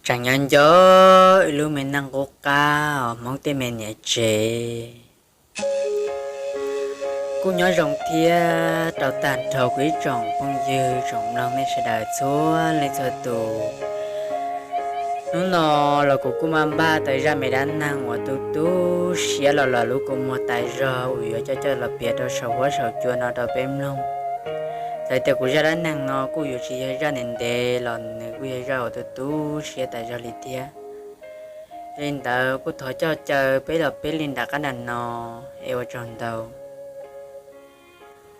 Tsaam nyob nco, wb lub me neej qub qab os Hmoob tej me niam tsev. Kuj nyob zoo thiab rau tag nrho kuv ib tsoom phooj ywg tsoom mloog nej sawv daws txhua leej txhua tus. Hnub no los kuv kuj maj npaj tau zaj me dab neeg uas tu tu siab los los lub kua muag tas zog uas yuav coj coj los piav rau saum huab saum cua no rau peb mloog. Txawm tias kuv zaj dab neeg no kuj yuav tsis yog zaj ntev ntev los nws kuj yog zaj uas tu tu siab tas zog li thiab. Yog li ntawd kuj thov coj caw peb los peb li nram qab nram no es ua tsaug ntau.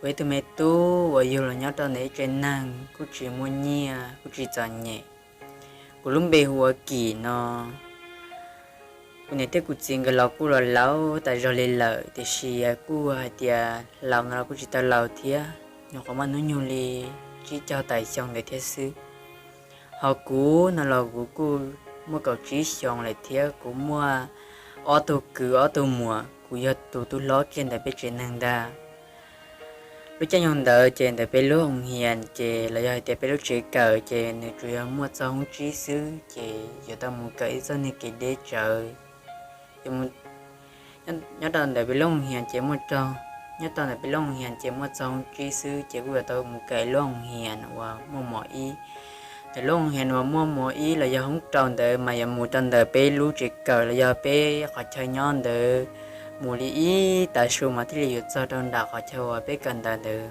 Kuv ib tug me tub uas yug los nyob rau ntawm ib tsev neeg kuj tsis muaj nyiaj kuj tsis txom nyem. Kuv lub npe hu ua Kim no. Kuv niam thiab kuv txiv nkawd los kuj los laus tas zog li lawm, tiam sis kuj hais tias laus no los kuj tsis tau laus thiab, nyuam qhuav muaj hnub nyoog li tsib caug tawm xyoo ntawd thiab xwb. Ho kuv no los kuv kuj muaj kaum tsib xyoos lawm thiab kuv muaj ob tug kwv ob tug muam, kuv yog tus tub hlob kiag ntawm peb tsev neeg ntag. Lub caij nyoog ntawd ces ntawm peb lub hoos hias ces los yog hais tias peb lub tsev kawm ces nws tsuas yog muaj txog hoob tsib xwb ces yuav tau mus kawm ib txoj niag kev deb tsawv. Nyob rau ntawm peb lub hoos hias ces muaj, nyob rau ntawm peb lub hoos hias ces muaj txog hoob tsib xwb ces kuj yuav tau mus kawm lub hoos hias uas muaj mos ib. Ntawm lub hoos hias uas muaj mos ib los yog hoob rau ntawd mas yuav mus rau ntawm peb lub tsev kawm los yog peb qhov chaw nyob ntawd mus li ib tav su mas thiaj li yuav txog rau nram qhov chaw uas peb kawm ntawv ntawd.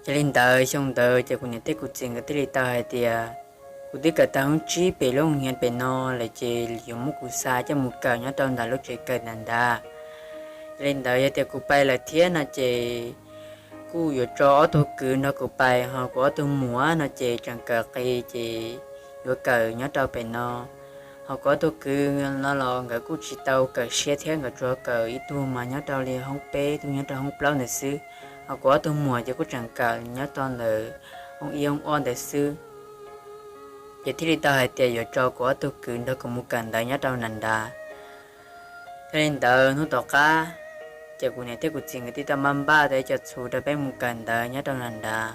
Yog li ntawd xyoo ntawd ces kuv niam thiab kuv txiv nkawd thiaj li tau hais tias kuv twb kawm tag hoob tsib pem lub hoos hias pem no lawm ces yuav muab kuv xa coj mus kawm nyob rau ntawm lub tsev kawm ntawd ntag. Yog li ntawd yog tias kuv pais lawm thiab no ces kuj yuav tso ob tug kwv nrog kuv pais, ho kuv ob tug muam no ces tseem kawm qis ces yuav kawm nyob rau pem no. Ho kuv ob tug kwv no los nkawd kuj tsis tau kawm siab thiab, nkawd tsuas kawm ib tug mas nyob rau li hoob peb, ib tug nyob rau hoob plaub ntawd xwb. Ho kuv ob tug muam ces kuj tseem kawm nyob rau ntawm hoob ib hoob ob ntawd xwb. Ces thiaj li tau hais tias yuav tso kuv ob tug kwv nrog kuv mus kawm ntawv nyob rau nram nrad. Yog li ntawd hnub tom qab ces kuv niam thiab kuv txiv nkawd thiaj tau maj npaj tau ib co txhuv rau peb mus kawm ntawv nyob rau nram nrad.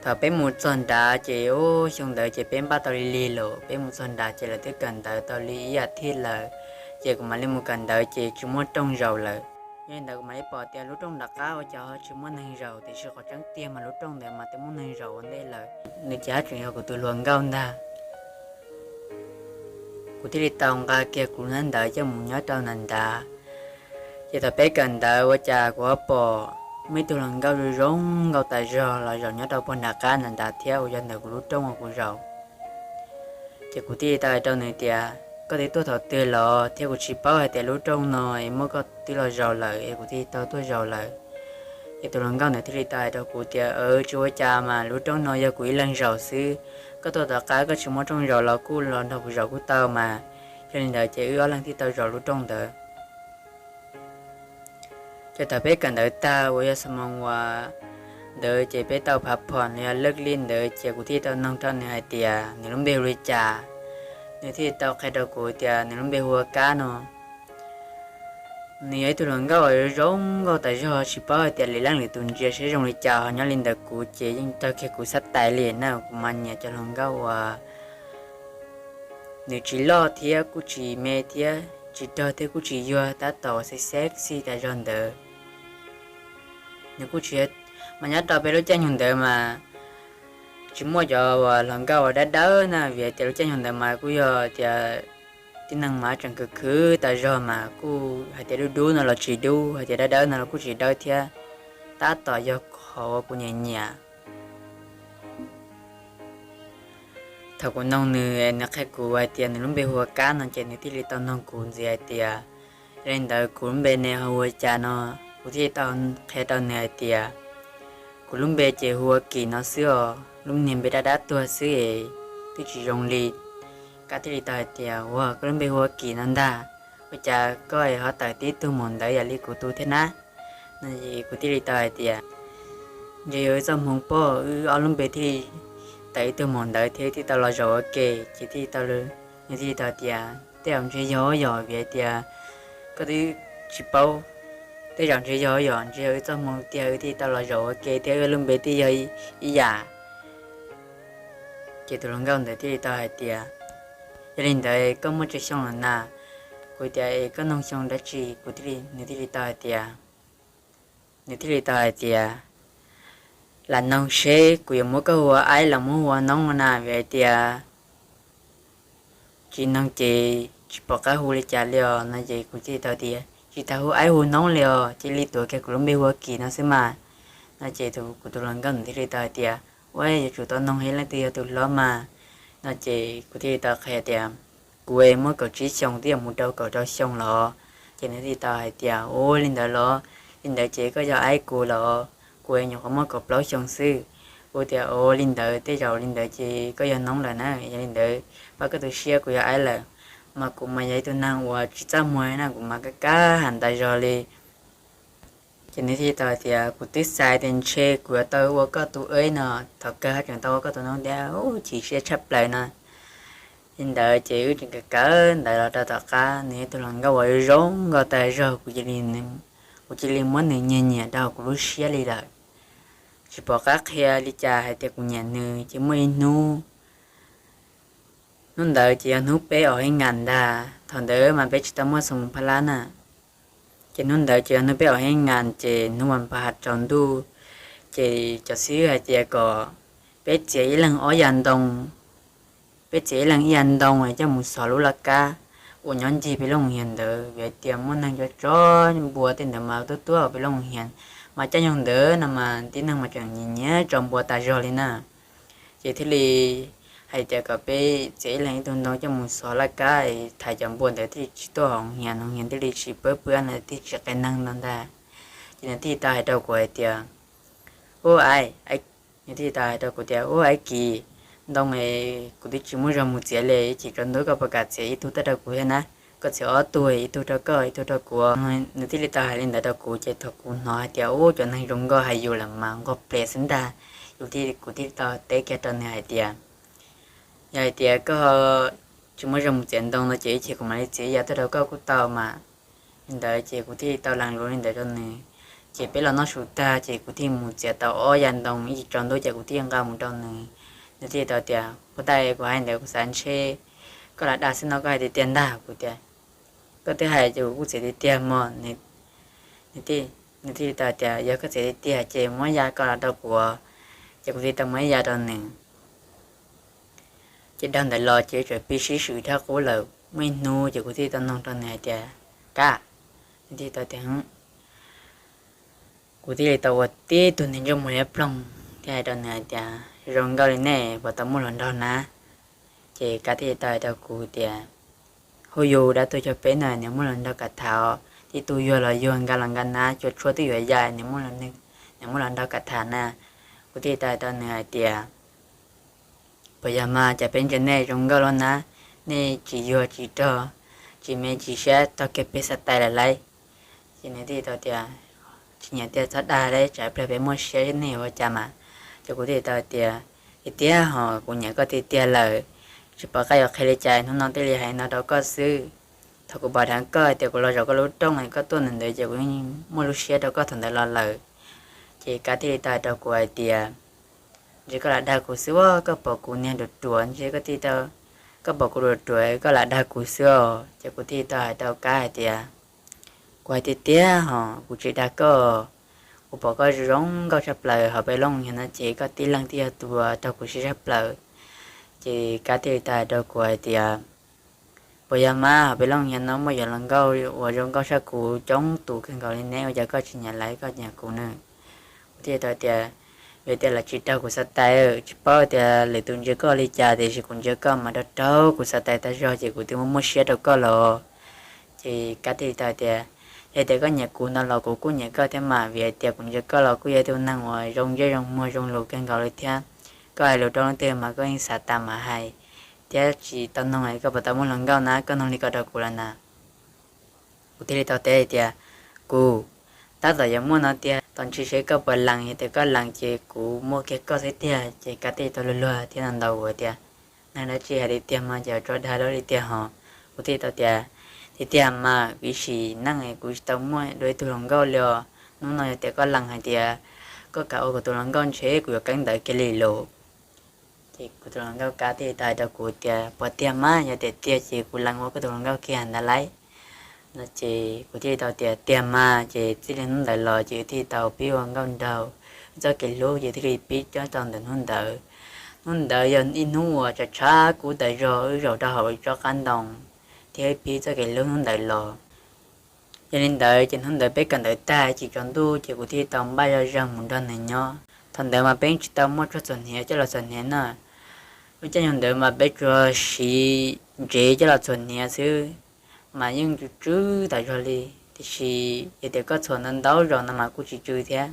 Thaum peb mus txog nrad ces ub xyoo ntawd ces peb npaj tau li lig lawm, peb mus txog nrad ces lawv twb kawm ntawv tau li ib yam thiaj lawm, ces kuv mam li mus kawm ntawv ces tsis muaj rooj zaum lawm. Yog li ntawd kuv mam li pom tias lub rooj nram qab ua cas ho tsis muaj neeg zaum, tiam sis qhov tseeb tiag mas lub rooj ntawd mas twb muaj neeg zaum ua ntej lawm, nws ces haj tseem yog kuv tus hluas nkauj ntag. Kuv thiaj li tau nqa kiag kuv lub hnab ntawv coj mus nyob rau nram nrad. Ces thaum peb kawm ntawv ua cas kuv ho pom muaj ib tug hluas nkauj zoo zoo nkauj tas zog los zaum nyob rau puag nram qab nram nrad thiab uas yog ntawm kuv lub rooj uas kuv zaum. Ces kuv thiaj li tau hais rau nws tias, koj twb tuaj thaum twg los? Thiab kuv tsis paub hais tias lub rooj no es muaj koj twb los zaum lawm es kuv thiaj li tau tuaj zaum lawm. Ces tus hluas nkauj ntawd thiaj li tau hais rau kuv tias, tsis ua cas mas, lub rooj no yog kuv ib leeg zaum xwb. Koj tuaj tom qab koj tsis muaj rooj zaum los kuj los nrog kuv zaum kuj tau mas. Yog li ntawd ces wb ob leeg thiaj tau zaum lub rooj ntawd. Ces thaum peb kawm ntawv tag uas yog xab moos uas ntawd ces peb tau phav phom los yog laj lij ntawd ces kuv thiaj tau noog rau nws hais tias nws lub npe hu li cas. Nws thiaj tau qhia rau kuv tias nws lub npe hu ua Kab no. Nws yog ib tug hluas nkauj uas zoo nkauj tas zog, tsis paub hais tias lwm leej lwm tus ntsia saib zoo li cas ho nyob li ntawd kuv ces yeej raug kiag kuv xab tais li na. Kuv mas nyiam cov hluas nkauj uas nws tsis loj thiab kuj tsis me thiab tsis rog thiab kuj tsis yuag, tab tom uas sexy sexy tas zog ntawd. Nws kuj tsis, mas nyob rau peb lub caij nyoog ntawd mas tsis muaj cov uas hluas nkauj uas dawb dawb na, vim hais tias lub caij nyoog ntawd mas kuj yog tias tib neeg mas tseem khwv khwv tas zog mas kuj hais tias dub dub no los tsis dub, hais tias dawb dawb no los kuj tsis dawb thiab. Tab tom yog qhov uas kuv nyiam nyiam. Thaum kuv noog nws, nws qhia kuv hais tias nws lub npe hu ua Kab no ces nws thiaj li tau noog kuv ntxiv hais tias, yog li ntawd kuv lub npe ne ho hu ua cas no? Kuv thiaj li tau qhia rau nws hais tias, kuv lub npe ces hu ua Kim no xwb os, lub niag npe dab dab tuag xwb es twb tsis zoo li. Kab thiaj li tau hais tias, ua koj lub npe hu ua Kim no ntag, ua cas koj ho tawm tib tug maum ntawv yam li kuv tus thiab na? Kuv thiaj li tau hais tias, ntshe yog wb txoj hmoo pob, wb ob lub npe thiaj li tawm ib tug maum ntawv thiab thiaj tau los zaum ua ke. Ces thiaj li tau, nws thiaj li tau tias, tej zaum ntshe yog yom, vim hais tias koj twb tsis paub, tej zaum ntshe yog yom, ntshe yog wb txoj hmoo tiag wb thiaj tau los zaum ua ke thiab wb lub npe thiaj yog ib yam. Ces tus hluas nkauj ntawd thiaj li tau hais tias, yog li ntawd koj muaj tsawg xyoo lawm na? Kuv tias, es koj noog xyoo dab tsi? Kuv thiaj li, nws thiaj li tau hais tias, nws thiaj li tau hais tias, lam noog seb kuv yuav muab koj hu ua aib los muab hu ua noob na, vim hais tias tsis noog ces tsis pom qab hu li cas li os no. Ces kuv thiaj li tau tias, tsis tas hu aib hu noob li os, cia li tuav kiag kuv lub npe hu ua Kis no xwb mas. No ces kuv tus hluas nkauj ntawd thiaj li tau hais tias, ua yuav tsum tau noog seb leej twg yog tus hlob mas. No ces kuv thiaj li tau qhia tias, kuv muaj kaum tsib xyoos twb yuav mus rau kaum rau xyoo los. Ces nws thiaj li tau hais tias, ua li ntawd los, li ntawd ces koj yog aib kuv los? Kuv nyuam qhuav muaj kaum plaub xyoo xwb. Kuv tias, ua li ntawd tej zaum li ntawd ces koj yog noob lawm na, yog li ntawd pab koj tu siab, kuv yog aib lawm, mas kuv mas yog ib tug neeg uas tsis txaj muag na, kuv mas kab kab has tas zog li. Ces nws thiaj li tau hais tias, kuv twb xav tias ntshe kuv yuav tau ua koj tus aib no, thaum kawg haj tseem tau ua koj tus noob thiab, chim siab tshaj plaws no. Li ntawd ces wb tseem kawm kawm ntawd los rau tom qab, nws yog tus hluas nkauj uas zoo nkauj tas zog, kuv cia li, kuv cia li muab nws nyiam nyiam rau kuv lub siab li lawm. Tsis pom qab qhia li cas hais tias kuv nyiam nws. Ces muaj ib hnub, hnub ntawd ces yog hnub peb os hib nkas ntag, thaum ntawd mas peb tsis tau muaj xoo phab lab na. Ces hnub ntawd ces yog hnub peb os hib nkas, ces hnub vas pha tsaus ntuj, ces cov xib hwb hais tias kom peb txiav ib leeg ob yav ntoo, peb txiav ib leeg ib yav ntoo coj mus xov lub laj kab uas nyob ncig peb lub hoos hias ntawd, vim hais tias muaj neeg cov tsov npua tej ntawd mas tuaj tuaj peb lub hoos hias, mas caij nyoog ntawd no mas tib neeg mas tseem nyiam nyiam tso npua tas zog li na. Ces thiaj li hais tias kom peb txiav ib leeg ib tug ntoo coj mus xov laj kab, thaiv cov npua ntawd thiaj li tsis tuaj hoos hias, hoos hias thiaj li tsis pab pw no, thiaj tsis qe neeg no ntag. Ces nws thiaj li tau hais rau kuv hais tias, ub, aib, nws thiaj li tau hais rau kuv tias, ub, aib Kis, ntoo es kuv twb tsis muaj zog mus txiav li, ib chim tsaus ntuj koj puas kam txiav ib tug tuaj rau kuv thiab na? Koj txiav ob tug, ib tug rau koj, ib tug rau kuv. Nws thiaj li tau hais li ntawd rau kuv, ces thaum kuv hnov hais tias, ub, cov neeg zoo nkauj hais yus lawm mas nquag plias xwb ntag. Yus thiaj, kuv thiaj li tau teb kiag rau nws hais tias, yog hais tias koj tsis muaj zog mus txiav ntoo no ces ib chim kuv mam li txiav ib yav tuaj rau koj kuj tau mas. Li ntawd ces kuv thiaj li tau lees lus li ntawd rau nws. Ces peb los noj su tag ces kuv thiaj mus txiav tau ob yav ntoo, ib chim tsaus ntuj ces kuv thiaj nqa mus rau nws. Nws thiaj li tau tias, puas tas kuv hais ntawd kuv xav ntshe koj lam dag xwb no, koj hais tiag tiag ntag. Kuv tias, koj twb hais ces kuv kuj txiav tiag tiag mog. Nws thiaj li tau tias, yog koj txiav tiag tiag ces muab ib yav koj los rau kuv. Ces kuv thiaj tau muab ib yav rau nws. Ces dhau ntawd los ces tseem pib sib swm dhau qub lawm. Muaj ib hnub ces kuv thiaj tau noog rau nws hais tias, Kab, nws thiaj tau tias, kuv thiaj li tau ua tib tug nti ntsej muag liab ploog thiab hais rau nws hais tias, zoo nkauj li nej puas tau muaj hluas nraug na? Ces Kab thiaj li tau hais rau kuv tias, hu yus dab tuag cog peb na, nws muaj hluas nraug kam tham, tib tug yuag los yuag, nkag los nkag na, cua tshuaj twb yuav ya, nws muaj hluas nraug kam tham na. Kuv thiaj li tau hais rau nws hais tias, puas yog mas, cas peb ntsia nej zoo nkauj luaj na, nej tsis yuag tsis rog, tsis me tsis siab, tog kiag peb xav tais lawm lauj. Ces nws thiaj li tau tias, tsis nyiam tiag txhob dag lauj, tsam pliag peb muaj siab nej yuav ua cas mas. Ces kuv thiaj li tau tias, tiag tiag hos, kuv nyiam koj tiag tiag lawm, tsis pom qab yuav qhia li cas, hnub no thiaj li hais no rau koj xwb. Thaum kuv pom dheev koj hais tias kuv los zaum koj lub rooj es koj tuaj ntawm ntawd ces kuv yeej muaj lub siab rau koj thaum ntawd los lawm. Ces Kab thiaj li tau hais rau kuv hais tias, ntshe koj lam dag kuv xwb, koj pom kuv niag ruam ruam, ntshe koj thiaj tau, koj pom kuv ruam ruam koj lam dag kuv xwb os. Ces kuv thiaj li tau hais rau Kab hais tias, kuv hais tiag tiag hos, kuv tsis dag koj. Kuv pom koj zoo nkauj tshaj plaws hauv peb lub hoos hias no ces koj tib leeg thiaj yog tus uas raug kuv siab tshaj plaws. Ces Kab thiaj li tau hais rau kuv hais tias, puas yog mas, hauv peb lub hoos hias no muaj yam hluas nkauj uas zoo nkauj tshaj kuv coob tus kawg nkaus li ne, ua cas koj tsis nyiam lawv, koj nyiam kuv na? Kuv thiaj tau tias, vim tias lawv tsis raug kuv xav tais, tsis paub tias lwm tus ntsia koj li cas, tiam sis kuv ntsia koj mas raug raug kuv xav tais tag zog ces kuv twb muaj muaj siab rau koj los. Ces Kab thiaj li tau tias, yog tias koj nyiam kuv no los kuv kuj nyiam koj thiab mas, vim hais tias kuv ntsia koj los kuj yog ib tug neeg uas zoo ntsej zoo muag zoo lus kawg nkaus li thiab. Koj hais lus rau leej twg mas koj yeej xav tas mas hais, thiab tsis tau noog koj puas tau muaj hluas nkauj na, koj noog li ko rau kuv lawm na? Kuv thiaj li tau teb hais tias, kuv tab tom yuav muaj no tiag, tos ntshe seb koj puas lees, yog tias koj lees ces kuv muaj kiag koj xwb tiag. Ces Kab thiaj li tau luag luag thiab ntaus ntaus kuv tias, neeg dab tsi hais tiag tiag mas ces tsuas dag luaj li tiag hos. Kuv thiaj li tau tias, tiag tiag mas, kuv ib sim neej kuv tsis tau muaj dua ib tug hluas nkauj li os. Hnub no yog tias koj lees hais tias koj kam ua kuv tus hluas nkauj ntshe kuv yuav keeb ntawv kiag li lauj. Ces kuv tus hluas nkauj Kab thiaj tau hais rau kuv tias, puas tiag mas? Yog tias tiag ces kuv lees ua koj tus hluas nkauj kiag ntag lauj. No ces kuv thiaj tau tias tiag mas. Ces txij li hnub ntawd los ces wb thiaj tau pib ua nkauj nraug, wb txoj kev hlub ces thiaj li pib nyob rau ntawm hnub ntawd. Hnub ntawd yog ib hnub uas tshav tshav kub tas zog, wb zaum rau hauv tsob qab ntoo thiab wb pib txoj kev hlub hnub ntawd los. Yog li ntawd ces hnub ntawd peb kawm ntawv tag chiv tsaus ntuj ces kuv thiaj tau npaj zoj zeeg mus nrog nws nyob. Thaum ntawd mas peb tsis tau muaj tshuaj txhuam hniav coj los txhuam hniav na. Lub caij nyoog ntawd mas peb tsuas siv ntsev coj los txhuam hniav xwb, mas yeej tsw tsw tas zog li. Tiam sis yog tias koj txhuam ntau ntau zaus no mas kuj tsis tsw thiab.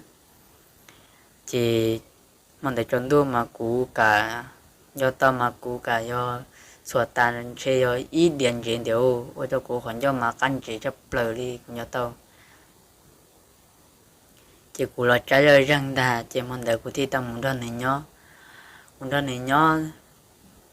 Ces hmo ntawd tsaus ntuj mas kuv kam, nco tau mas kuv kam yog txhuam tas ntshe yog ib diav ntsev ntiag, ua rau kuv qhov ncauj mas qab ntsev tshaj plaws li kuv nco tau. Ces kuv los tsab zoj zeeg ntag ces hmo ntawd kuv thiaj tau mus nrog nws nyob. Kuv nrog nws nyob,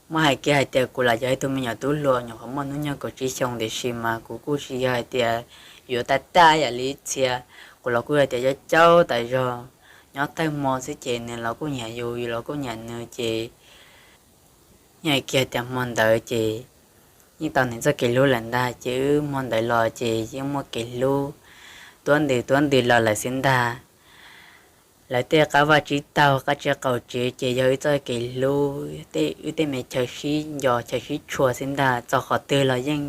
muab hais kiag hais tias kuv lam yog ib tug me nyuam tub hluas nyuam qhuav muaj hnub nyoog kaum tsib xyoo tiam sis mas kuv kuj tsis yog hais tias yuav tag tag yam li txhia. Kuv los kuj yog tias caub caub tas zog, nyob tawg hmo xwb ces nws los kuj nyiam yus, yus los kuj nyiam nws ces yeej hais kiag tias hmo ntawd ces yeej tau nws txoj kev hlub lawm ntag. Ces wb hmo ntawd los ces yeej muaj kev hlub tuab ntws tuab ntws los lawm xwb ntag. Lawv tej qab vaj tsib taug qab tsev qaum tsev ces yog wb txoj kev hlub, wb tej me chaw sib nco chaw sib tshua xwb ntag. Txog qhov twg los yeej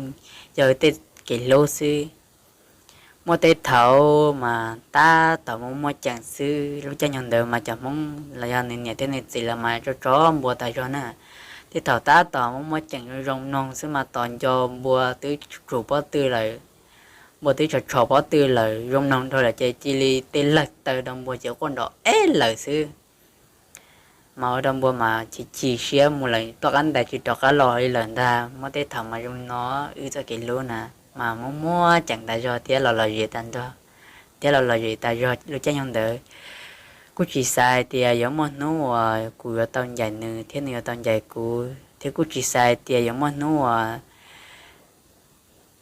yog wb tej kev hlub xwb. Muaj tej thaum mas tab tom muaj muaj ceem xwb. Lub caij nyoog ntawd mas cov Hmoob los yog nws niam thiab nws txiv lawv mas tso tso npua tas zog na. Tej thaum tab tom muaj muaj ceem zoo zoo mloog xwb mas tos nco npua twb tsum pob tw lawm, npua twb tshov tshov pob tw lawm, zoo mloog dhau lawm ces cia li tej lawg taw rau npua ces quaj nrov eb lawm xwb. Mas ua rau npua mas chim chim siab mus lawm tuaj qab ntais tsis rov qab los li lawm ntag. Muaj tej thaum mas zoo li no, wb txoj kev hlub na mas muaj muaj ceem tas zog thiab los lom zem tas zog, thiab los lom zem tas zog. Lub caij nyoog ntawd kuj tsis xav hais tias yuav muaj hnub uas kuv yuav tau ncaim nws thiab nws yuav tau ncaim kuv, thiab kuj tsis xav hais tias yuav muaj hnub uas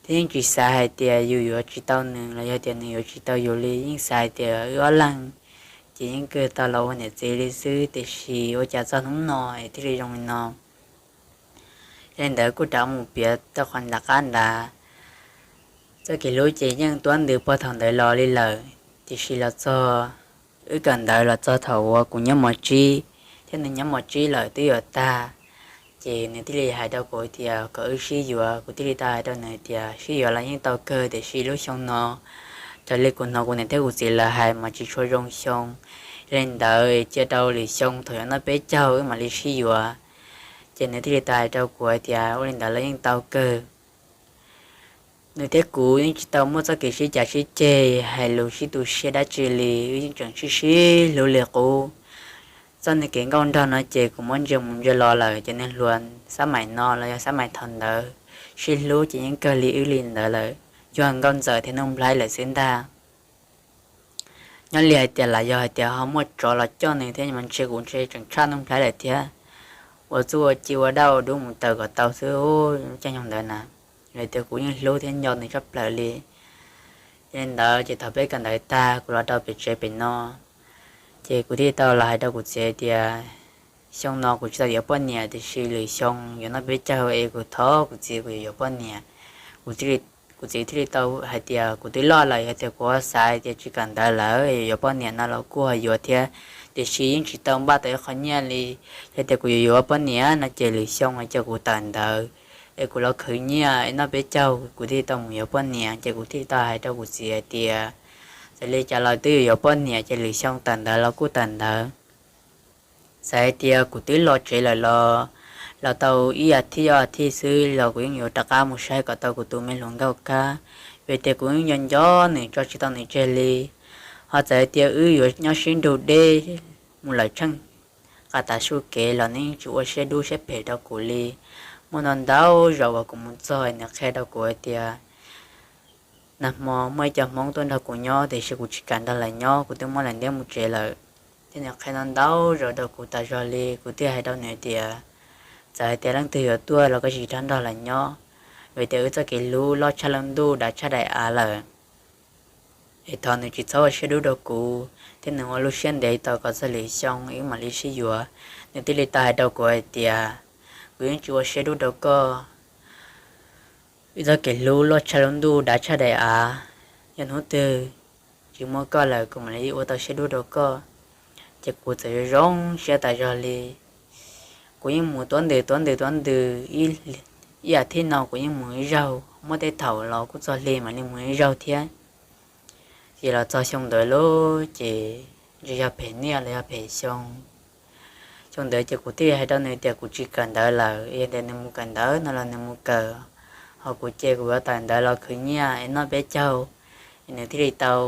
thiab yeej tsis xav hais tias yus yuav tsis tau nws los yog tias nws yuav tsis tau yus li. Yeej xav hais tias wb ob leeg ces yeej kawg tau los ua niam txiv li xwb, tiam sis ua cas txog hnub no es thiaj li zoo li no. Yog li ntawd kuj rov mus piav tau qhov nram qab ntawd. Txoj kev hlub ces yeej tuab ntws puag thaum ntawd los li lawm, tiam sis los txog, wb kawm ntawv los txog thaum uas kuv nyob mos tsib thiab nws nyob mos tsib lawm twb yuav tag, ces nws thiaj li hais rau kuv tias kom wb sib yuav. Kuv thiaj li tau hais rau nws tias sib yuav los yeej tau kawg, tiam sis lub xyoo no raws li kuv hnov kuv niam thiab kuv txiv lawv hais mas tsis tshua zoo xyoo. Yog li ntawd cia rau lwm xyoo thaum yuav noj peb caug wb mam li sib yuav. Ces nws thiaj li tau hais rau kuv hais tias ua li ntawd los yeej tau kawg. Nws thiab kuv yeej tsis tau muaj txoj kev sib cav sib ceg hais lus sib tu siab dab tsi li, wb yeej tseem sib sib hlub li qub. Txoj niag kev nkauj nraug no ces kuv muab ntsia mus ntsia los lawm ces niag hluas xab maim no los yog xab maim thaum ntawd sib hlub ces yeej kawg li wb li ntawd lawm, yog nkauj ntxawm thiab nuj nplhaib lawm xwb ntag. Nyob li hais tias lam yog hais tias ho muaj tsov los coj nws thiab mas ntshe kuv ntshe tseem tshaj nuj nplhaib lawm thiab. Ua txuj ua ci ua dab ua dub mus tawm kom tau xwb. Caij nyoog ntawd na, yog tias kuv yeej hlub thiab nco nws tshaj plaws li. Yog li ntawd ces thaum peb kawm ntawv tag kuv los rau pem tsev pem no, ces kuv thiaj tau los hais rau kuv txiv tias xyoo no kuv tsis tau yuav poj niam, tiam sis lwm xyoo yuav noj peb caug es kuv thov kuv txiv kuv yuav yuav poj niam. Kuv txiv thiaj li tau hais tias kuv twb loj lawm, yog tias kuv xav hais tias tsis kawm ntawv lawm yuav yuav poj niam no los kuj ho yuav thiab, tiam sis yeej tsis tau npaj tau ib qho nyiaj li. Yog tias kuv yuav yuav poj niam no ces lwm xyoo cia kuv tawm ntawv es kuv los khwv nyiaj es noj peb caug kuv thiaj tau mus yuav poj niam. Ces kuv thiaj tau hais rau kuv txiv hais tias txawm li cas los twb yuav yuav poj niam ces lwm xyoo tawm ntawv los kuj tawm ntawv. Txawm hais tias kuv twb los tsev lawm los, los tau ib as thiv ob as thiv xwb los kuv yeej yuav rov qab mus saib kom tau kuv tus me hluas nkauj Kab, vim tias kuv yeej nco nco nws tso tsis tau nws tseg li. Ho txawm hais tias wb yuav nyob sib nrug deb mus lawm tsheej qas tas suj kev los nws yeej tsis ua siab dub siab phem rau kuv li. Muaj ntau ntau zaus uas kuv mus txog nws qhia rau kuv hais tias nag hmo muaj ib co Hmoob tuaj nrog kuv nyob tiam sis kuv tsis kam nrog lawv nyob, kuv twb muab lawv ntiab mus tsev lawm. Thiab nws qhia ntau ntau zaus rau kuv tas zog li, kuv thiaj hais rau nws tias txawm hais tias leej twg yuav tuaj los koj tsis txhob nrog lawv nyob, vim tias wb txoj kev hlub loj tshaj lub ntuj dav tshaj daim av lawm. Es thov nws tsis txhob ua siab dub rau kuv thiab nws ua lub siab ntev tos kom txog lwm xyoo wb mam li sib yuav. Nws thiaj li tau hais rau kuv hais tias, kuv yeej tsis ua siab dub rau koj. Ib txoj kev hlub loj tshaj lub ntuj dav tshaj daim av, yog hnub twg tsis muaj koj lawm kuv mam li ua tau siab dub rau koj. Ces kuv txawm zoo zoo siab tas zog li. Kuv yeej mus tuab ntws tuab ntws tuab ntws, ib, ib as thiv no kuv yeej mus ib zaug, muaj tej thaum los kuj txog hli mam li mus ib zaug thiab. Ces los txog xyoo ntawd lawm ces ntshe yog phem niaj los yog phem xyoo. Xyoo ntawd ces kuv thiaj li hais rau nws tias kuv tsis kawm ntawv lawm, yog tias nws mus kawm ntawv no los nws mus kawm, ho kuv ces kuv yuav tawm ntawv los khwv nyiaj es noj peb caug, es nws thiaj li tau,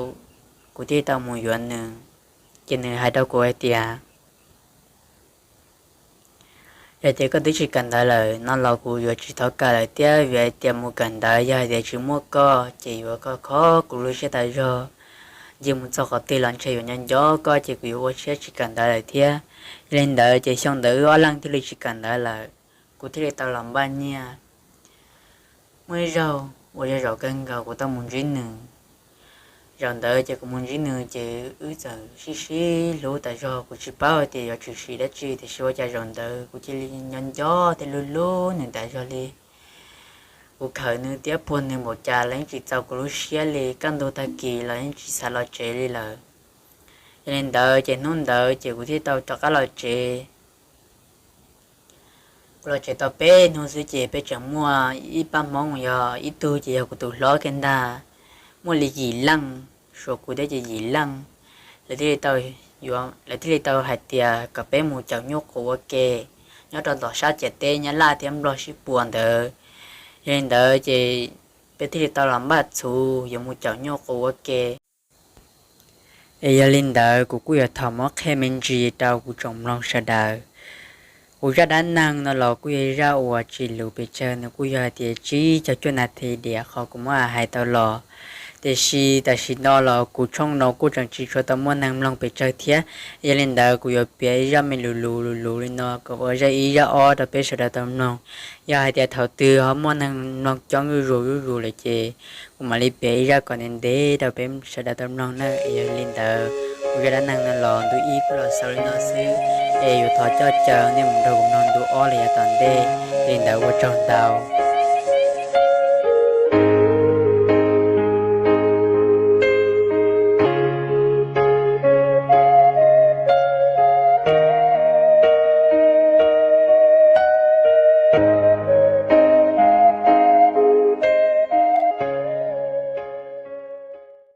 kuv thiaj li tau mus yuav nws. Ces nws hais rau kuv hais tias, yog tias koj twb tsis kawm ntawv lawm no los kuv yuav tsis thov kawm lawm thiab, vim hais tias mus kawm ntawv yog hais tias tsis muaj koj ces yuav kho kho kuv lub siab tas zog. Ncig mus txog qhov twg los ntshe yuav nco nco koj ces kuv yuav ua siab tsis kawm ntawv lawm thiab. Yog li ntawd ces xyoo ntawd wb ob leeg thiaj li tsis kawm ntawv lawm, kuv thiaj li tau los npaj nyiaj. Muaj ib zaug uas yog zaum kawg nkaus kuv tau mus ntsib nws. Zaum ntawd ces kuv mus ntsib nws ces wb txawm sib sib hlub tas zog, kuv tsis paub hais tias yuav tshwm sim dab tsi tiam sis ua cas zaum ntawd kuv cia li nco nco thiab hlub hlub nws tas zog li. Kuv khawm nws thiab puag nws npaum cas los yeej tsis txaus kuv lub siab li, kaj ntug tag kis los yeej tsis xav los tsev li lawm. Yog li ntawd ces hnub ntawd ces kuv thiaj tau rov qab los tsev. Kuv los tsev tau peb hnub xwb ces peb tseem muaj ib pab Hmoob, yog ib tug ces yog kuv tus hlob kiag ntag, muaj li yim leej, suav kuv thiab ces yim leej. Lawv thiaj li tau, lawv thiaj li tau hais tias kom peb mus caum nyuj quav ua ke nyob rau tom sab ciam teb Nyab Laj thiab Nplog sib puas ntawd. Yog li ntawd ces peb thiaj li tau los npaj txhuv yuav mus caum nyuj quav ua ke. Es yog li ntawd kuv kuj yuav thov muab qhia me ntsis rau kuv tsoom mloog sawv daws. Kuv zaj dab neeg no los kuj yog zaj uas tsis luv pes tsawg, nws kuj yog hais tias tsib caug cuaj nas this diam qhov kuv muab hais tau los. Tiam sis tam sim no los kuv tshooj no kuj tseem tsis tshua tau muaj neeg mloog pes tsawg thiab. Yog li ntawd kuv yuav piav ib zaj me luv luv luv luv li no kom ua zaj ib zaj ob rau peb sawv daws tau mloog. Yog hais tias thaum twg ho muaj neeg mloog coob zuj zus zuj zus lawm ces kuv mam li piav ib zaj kom ntev ntev rau peb sawv daws tau mloog na. Yog li ntawd kuv zaj dab neeg no los ntu ib kuj los xaus li no xwb, es yuav thov coj caw nej mus nrog kuv mloog ntu ob los yav tom ntej. Li ntawd ua tsaug ntau.